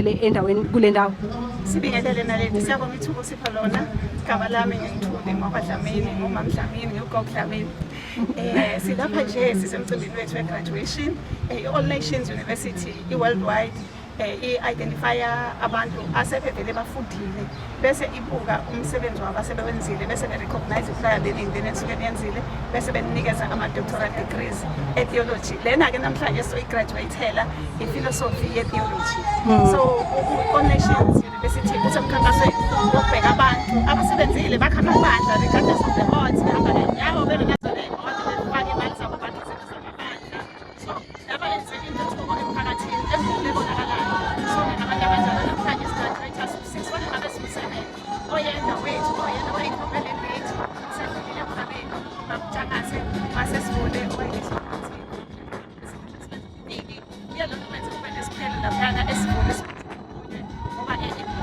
Sikwamukele endaweni kule ndawo. Sibingelele Naledi, siyabonga ithuba osipha lona. Igama lami nginguThuli ngwakwaDlamini, ngumamDlamini, ngiwugogo Dlamini. Silapha nje sisemcimbini wethu we-graduation, i-All Nations University, i-worldwide i-identifya abantu asebevele bafundile, bese ibuka umsebenzi wabo asebewenzile, bese be-recognize i-prior learning lena enisuke niyenzile, bese beninikeza ama-doctoral degrees e-theology. Lena-ke namhlanje soyi-graduatela i-philosophy ye-theology. So u-All Nations University usemkhankasweni wokubheka abantu abasebenzile, bakha amabandla regardless of the odds, behamba ngenyawo, bengenazo ney'moto, befake imali zabo, bakhe izinto zamabandla. So laba benze intuthuko emphakathini enkulu ebonakalayo. So nabantu abanjalo namhlanje si-graduate six, kodwa ngabe siwu-seven. Oyedwa wethu, oyedwa wayikhokhele late, usedlulile emhlabeni, bakuTshangase wasesivule. Uye lona wenze kube nesiphelo laphayana esivule, ngoba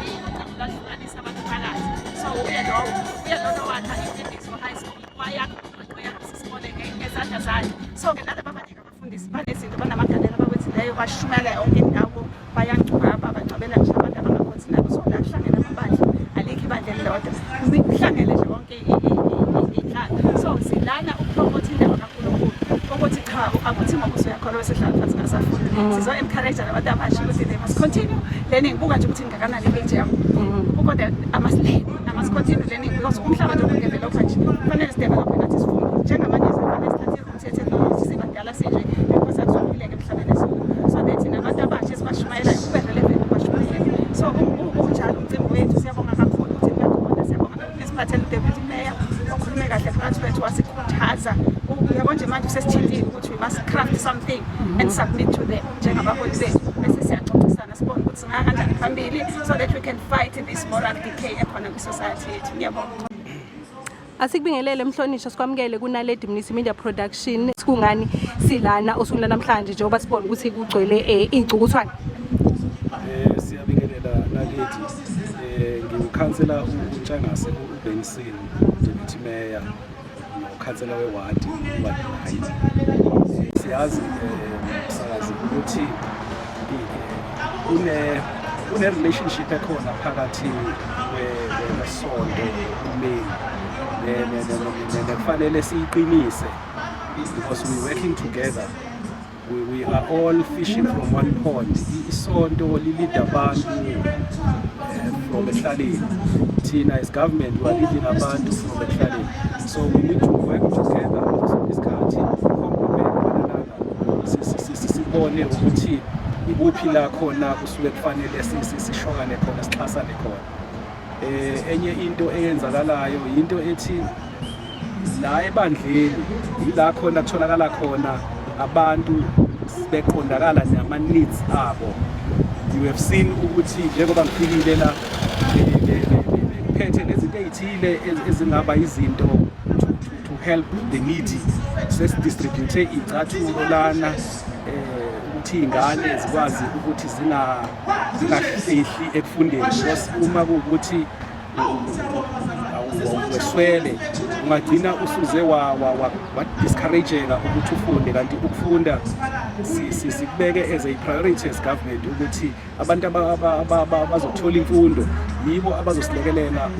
ucingo lwahlukanisa abantu phakathi. So uye lowo, uye lona owakha iMfindiso High School, wayakha umgwaqo, yakha isikole ngezandla zakhe. So-ke nalaba abanye abafundisi banezinto, banamagalelo abakwenzileyo, bashumayela yonke indawo, bayangcwaba, bangcwabela ngisho abantu abangakhonzi nabo. So la kuhlangene amabandla, alikho ibandla elilodwa, kuhlangene nje wonke inhlanga. So silana uku-promote indaba kaNkulunkulu, ukuthi cha, akuthi ngoba usuyakholwa bese hlala phansi ngasafunda. Sizo-encourage nabantu abasha ukuthi they must continue learning. Buka nje ukuthi ingakanani i-age yami, kodwa I must learn, I must continue learning, because umhlaba nje uku-developa nje, kufanele si-develophe nathi, sifunde. Njengamanje sifanele sithathe i-route ye-technology, sibadala sinje, because akuzophileka emhlabeni esikuwo, so that nabantu abasha esibashumayelayo kube relevant ukubashumayela. So unjalo umcimbi wethu. Siyabonga kakhulu ukuthi nibe khona. Siyabonga nisiphathele u-deputy mayor okhulume kahle phakathi kwethu, wasikhuthaza. Uyabo nje manje usesithintile ukuthi we must craft something and submit to them njengabaholi bethu, bese siyaxoxisana, sibone ukuthi singaya kanjani phambili so that we can fight this moral decay ekhona kwi-society yethu. Ngiyabonga. Asikubingelele mhlonishwa, sikwamukele kuNaledi Mnisi Media Production. Kungani silana osukwini namhlanje, njengoba sibona ukuthi kugcwele iy'cukuthwane? Siyabingelela Naledi. Ngikhansela uNtshangase uBenson, deputy mayor nokhansela wewadi, ward 9. Siyazi msakazi ukuthi kune relationship ekhona phakathi kwesonto nohulumeni nekufanele siyiqinise, because we working together, we are all fishing from one pond. Isonto li-lead abantu from ekuhlaleni. Thina as government, we are leading abantu from ekuhlaleni. So we need to work together isikhathi, complement one another. Sibone ukuthi ikuphi la khona kusuke kufanele sishokane khona, sixhasane khona. Enye into eyenzakalayo, into ethi la ebandleni ila khona kutholakala khona abantu beqondakala nama-needs abo. You have seen ukuthi njengoba ngifikile la ngiphethe nezinto ey'thile ezingaba izinto to help the needy. Sesi-distribute iy'cathulo lana ukuthi iy'ngane zikwazi ukuthi zingahlehli ekufundeni, because uma kuwukuthi weswele ungagcina usuze wa-discourageka ukuthi ufunde, kanti ukufunda sikubeke as a priority as government, ukuthi abantu abazothola imfundo yibo abazosilekelela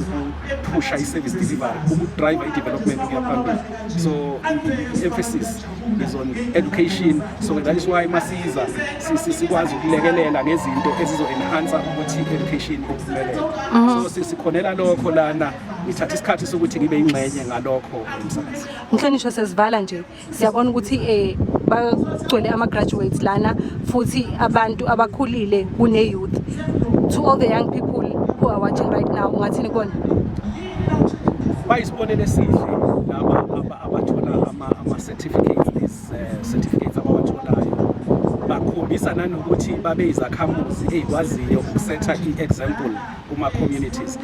ukuphusha i-service delivery, uku-drive i-development ukuya phambili. So i-emphasis is on education. So that is why masiza sikwazi ukulekelela ngezinto ezizo-enhansa ukuthi i-education iphumelele. So sikhonela lokho lana. Ngithatha isikhathi sokuthi ngibe ingxenye ngalokho emsakazi. Mhlonishwa, sesivala nje, siyabona ukuthi bagcwele ama-graduates lana, futhi abantu abakhulile kune-youth. To all the young people who are watching right now, ungathini kubona? Bayisibonelo esihle laba abathola ama-certificates. These certificates abawatholayo bakhombisa nanokuthi babe izakhamuzi ey'kwaziyo ukusetha i-example kuma-communities.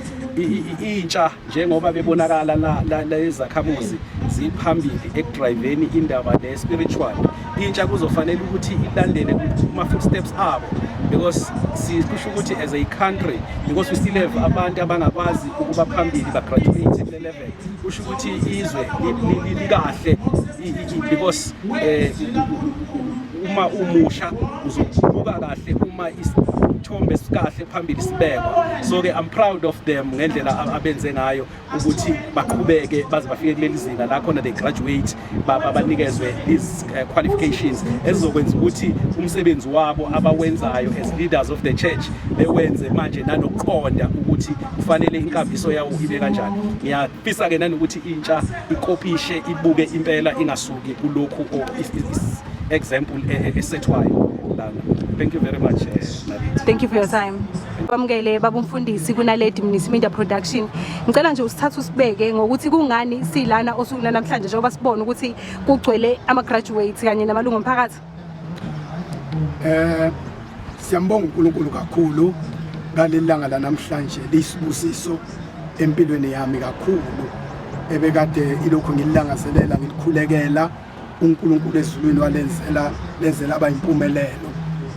Intsha, njengoba bebonakala la lezakhamuzi ziphambili eku-driveni indaba le spiritual, intsha kuzofanele ukuthi ilandele kuma-footsteps abo, because sikusho ukuthi as a country, because we still have abantu abangakwazi ukuba phambili, ba-graduate kule level, kusho ukuthi izwe likahle. Because uma umusha uzobuka kahle uma isithombe sikahle phambili sibekwa. So ke I'm proud of them ngendlela abenze ngayo ukuthi baqhubeke baze bafike kuleli zinga la khona they graduate, banikezwe these qualifications ezizokwenza ukuthi umsebenzi wabo abawenzayo as leaders of the church bewenze manje nanokuqonda ukuthi kufanele inkambiso yawo ibe kanjani. Ngiyafisa ke nanokuthi intsha ikopishe, ibuke impela, ingasuki kulokhu example esethwayo lana. Thank you very much, Naledi. Thank you for your time. Bamukele baba umfundisi kuNaledi Mnisi Media Production. Ngicela nje usithathe usibeke ngokuthi kungani silana osuku namhlanje, njengoba sibona ukuthi kugcwele ama graduates kanye namalungu omphakathi. Siyambonga uNkulunkulu kakhulu ngaleli langa la namhlanje, liyisibusiso empilweni yami kakhulu ebekade ilokhu ngililangazelela, ngilikhulekela. uNkulunkulu ezulwini walenzela lenzela abayimpumelelo.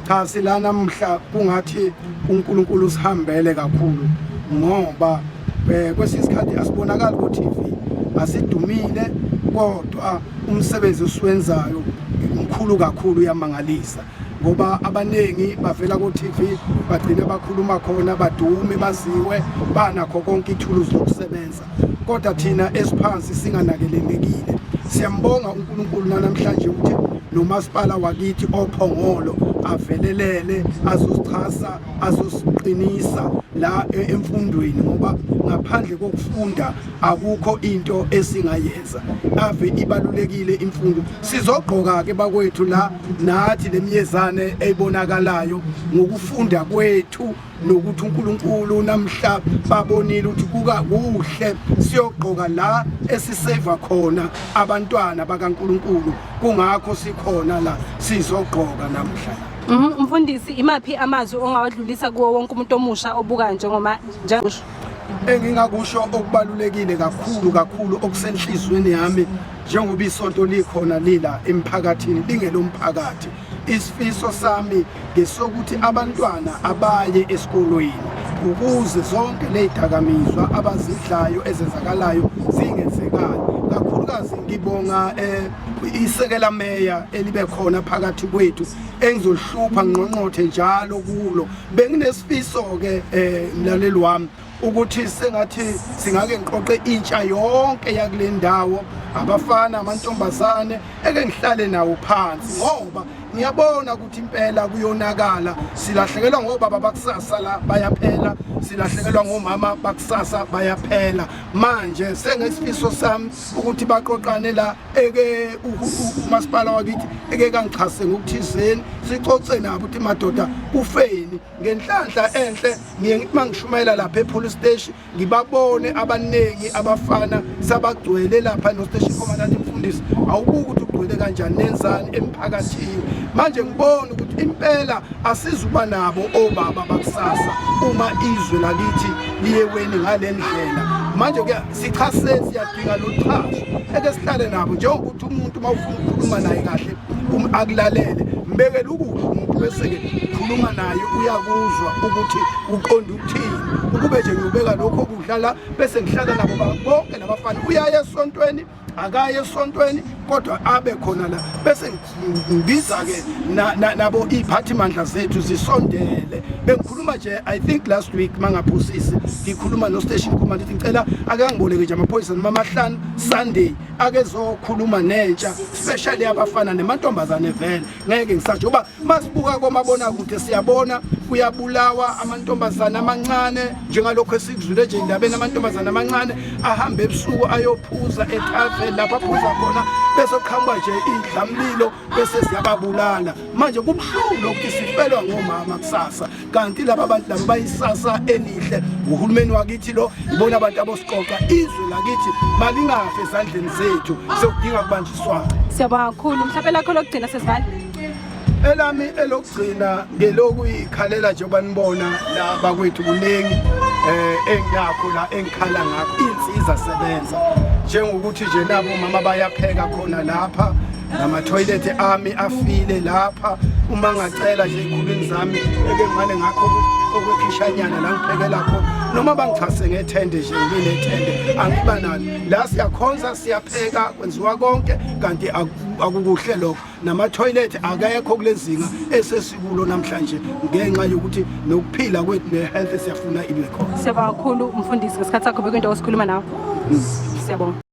Cha, sila namhla kungathi uNkulunkulu usihambele kakhulu, ngoba kwesinye isikhathi asibonakali ku TV, asidumile, kodwa umsebenzi esiwenzayo mkhulu kakhulu, uyamangalisa, ngoba abaningi bavela ku TV, bagcina bakhuluma khona, badume, baziwe, banakho konke ithuluzi lokusebenza, kodwa thina esiphansi singanakelelekile. Siyambonga uNkulunkulu namhlanje ukuthi nomasipala wakithi oPhongolo avelelele azosichasa, azosiqinisa la emfundweni, ngoba ngaphandle kokufunda akukho into esingayenza. Ave ibalulekile imfundo. Sizogqoka ke bakwethu la nathi lemiyezane ebonakalayo ngokufunda kwethu, nokuthi uNkulunkulu namhla babonile ukuthi kuka kuhle siyogqoka la esiseva khona abantwana bakaNkulunkulu. Kungakho sikhona la, sizogqoka namhla. Mfundisi, imaphi amazwi ongawadlulisa kuwo wonke umuntu omusha obuka njengoma njengasho? Engingakusho okubalulekile kakhulu kakhulu okusenhlizweni yami, njengoba isonto likhona lila emphakathini, lingelomphakathi, isifiso sami ngesokuthi abantwana abaye esikolweni ukuze zonke lezidakamizwa abazidlayo ezenzakalayo zingenzekali. Kakhulukazi ngibonga isekela meya elibe khona phakathi kwethu, engizolihlupha ngqonqothe njalo kulo. Benginesifiso ke, mlaleli wami, ukuthi sengathi singake ngiqoqe intsha yonke yakule ndawo, abafana, amantombazane, eke ngihlale nawo phansi, ngoba ngiyabona ukuthi impela kuyonakala. Silahlekelwa ngobaba bakusasa la, bayaphela. Silahlekelwa ngomama bakusasa, bayaphela. Manje sengesifiso sami ukuthi baqoqane la, eke umasipala wakithi eke kangixhase ngokuthizeni, sixoxe nabo ukuthi madoda, kufeni. Ngenhlanhla enhle ngiye ngithi mangishumayela lapha e-police station, ngibabone abaningi abafana sabagcwele lapha, no-station commander athi, "Mfundisi, awubuki ukuthi ugcwele kanjani, nenzani emphakathini?" Manje ngibona ukuthi impela asizuba nabo obaba bakusasa uma izwe lakithi liyeweni ngale ndlela. Manje ke sichase, siyadinga lolu xhaso, eke sihlale nabo, njengokuthi umuntu uma ufuna ukukhuluma naye kahle, akulalele, mbekele ukudla umuntu, bese-ke khuluma naye, uyakuzwa ukuthi uqonda ukuthini. Ukube nje ngiyobeka lokho kudla la, bese ngihlala nabo bonke labafana, uyaya esontweni, akaye esontweni, kodwa abe khona la, bese ngibiza-ke nabo iy'phathimandla zethu zisondele. Bengikhuluma nje, I think last week mangaphosisi, ngikhuluma no-station commander ukuthi ngicela ake angiboleke nje amaphoyisa noma amahlanu Sunday, ake zokhuluma nentsha, especially abafana nemantombazane. Vele ngeke ngisasho, ngoba masibuka komabonakude siyabona kuyabulawa amantombazane amancane, njengalokhu esikuzwile nje endabeni, amantombazane amancane ahambe ebusuku ayophuza ethaveni, lapho aphuza khona bese kuqhamuka nje idlamlilo, bese siyababulala. Manje kubuhlungu lokhu, sifelwa ngomama kusasa, kanti laba bantu laba bayisasa elihle. Uhulumeni wakithi lo, ibona abantu abosiqoqa. Izwe lakithi malingafi ezandleni zethu, sekudinga kubanjiswana. Siyabonga kakhulu. Mhlawumbe lakho lokugcina, sesivala. Elami elokugcina ngelokuyikhalela nje, banibona la bakwethu, kuningi enginakho la engikhala ngakho. Insiza sebenza njengokuthi nje nabo mama bayapheka khona lapha, nama-toilet ami afile lapha. Uma ngacela nje ey'khulwini zami, eke ngimane ngakho okwekhishanyana la ngiphekela khona. Noma bangixhase ngethende nje, ngibe nethende, angiba nalo. La siyakhonza, siyapheka, kwenziwa konke, kanti akukuhle lokho. Nama-toilet akekho kulezinga esesikulo namhlanje, ngenxa yokuthi nokuphila kwethu ne-health siyafuna ibe khona. Siyabonga kakhulu, mfundisi, ngesikhathi sakho. Bekuyinto osikhuluma nawe. Siyabonga.